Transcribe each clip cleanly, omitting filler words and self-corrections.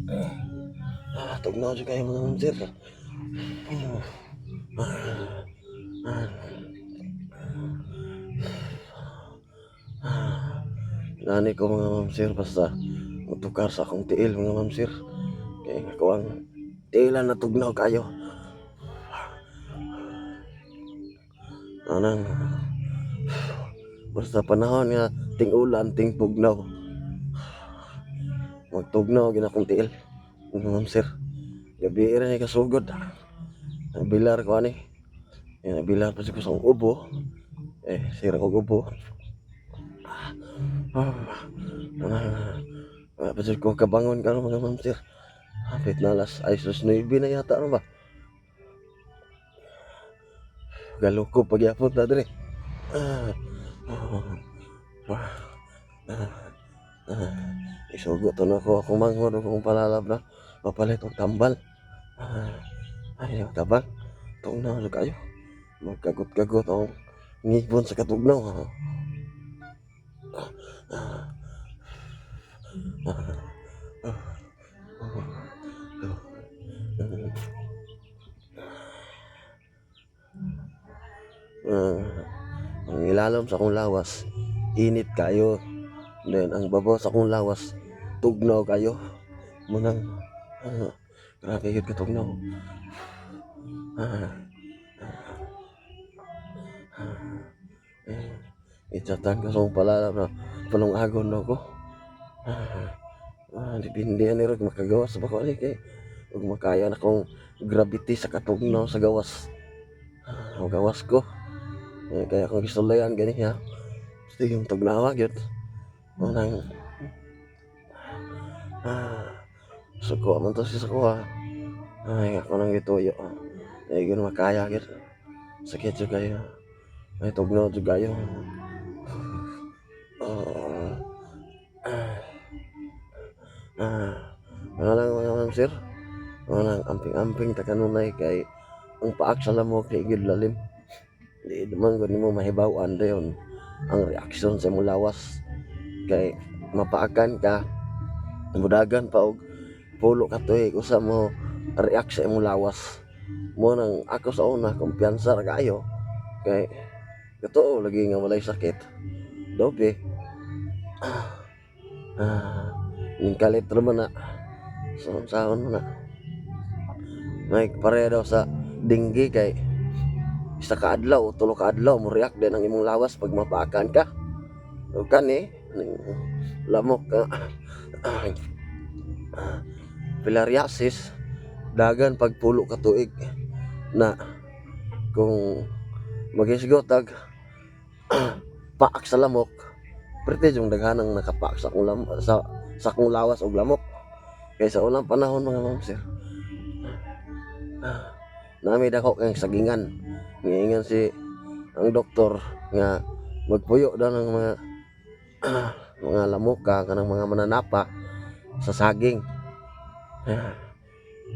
Ah, tugnaw jud kayo, mga ma'am sir. Ah, ah, ah. Nani ko, mga ma'am sir, basta mutukar sa akong tiil, mga ma'am sir. Kay ako ang tiilan na tugnaw kayo. Anang basta panahon nga ting ulan, ting tugnaw. Magtugnaw gina akong tiil, mga ma'am sir. Gabi ra ni kasugod. Bilar ko ani. Yan, bilar pa ko sa akong ubo. Eh, sira ko ubo. Ah, ah, ah, pa ko kabangon karon, mga ma'am sir. Hapit na alas ay sus 9 na yata, ano ba? Galuko pagyapon ta dire. Ah, ah, ah, ah, ah. Isugot to na ko akong manghod ug akong palalab na papalit og tambal. Ah, ay, tabang. Tugnaw na kayo. Magkagot-kagot ang ngipon sa katugnaw. Ah, ah, ah, ah, ah. Ah, ang ilalom sa akong lawas, init kayo. Then ang babaw sa akong lawas, tugnaw kayo. Munang grabe yun katugnaw. Ah, ah, eh, itsatan ko sa akong palalab na palungagon na ko. Ah, ah, depende ani rog makagawas ba ko ani kay ug makaya na kong gravity sa katugnaw sa gawas. Ah, gawas ko. Eh, kaya kung gisulayan gani ha. Basta yung tugnawa gyud. Unang suko man to si suko. Ay, ako nang gituyo. Ay, gyud makaya gyud. Sakit jud kayo. Ay, tugnaw jud kayo. Ah, ah, ah. Ano lang, mga ma'am sir? Ano lang, amping-amping ta kanunay kay ang paak sa lamok kay gyud lalim. Di naman gud nimo mahibaw-an dayon ang reaksyon sa imong lawas kay mapaakan ka, mudagan pa og 10 ka tuig usa mo react sa imong lawas mo. Nang ako sa una, kumpiyansa ra kaayo kay totoo lagi nga walay sakit dobe. Ah, ah, ning kalit ra man na. So unsaon man na, may pareha daw sa dengue kay isa ka adlaw o 3 ka adlaw mo react din ang imong lawas pag mapaakan ka. O kani ning lamok, ah, ah, filariasis, dagan pag 10 ka tuig na kung maghisgot ag paak sa lamok. Perti yung daghanang nakapaak sa akong lawas og lamok kay sa unang panahon, mga ma'am sir, nami dako kay sagingan. Ngiingan si ang doktor nga magpuyo daw ng mga lamok ka kanang mga mananapa sa saging. Ah,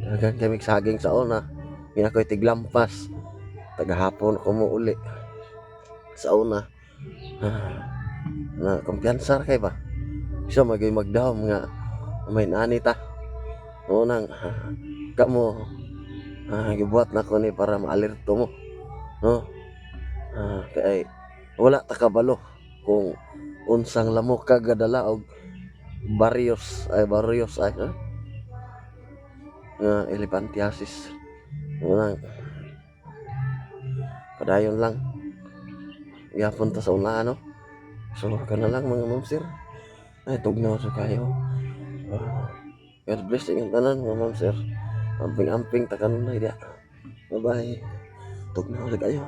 daghan kami saging sa una. Nga ako'y tiglampas. Tagahapon ako mo uli sa una. Ah, na kumpiyansa ra kay ba. Siya magay magdahom nga may nani ta. Unang kamo, gibuhat na ko ni para maalerto mo. No? Ah, kay wala ta kabalo kung unsang lamok ka gadala og barrios ay barrios ay ha? Nga elephantiasis. Unang padayon lang gihapon ta sa una, no? So ka na lang, mga ma'am sir. Ay, tugnaw sa kayo. Ah, God bless sa inyong tanan, mga ma'am sir. Amping-amping ta kanunay diya. Bye bye. Tugnaw sa kayo.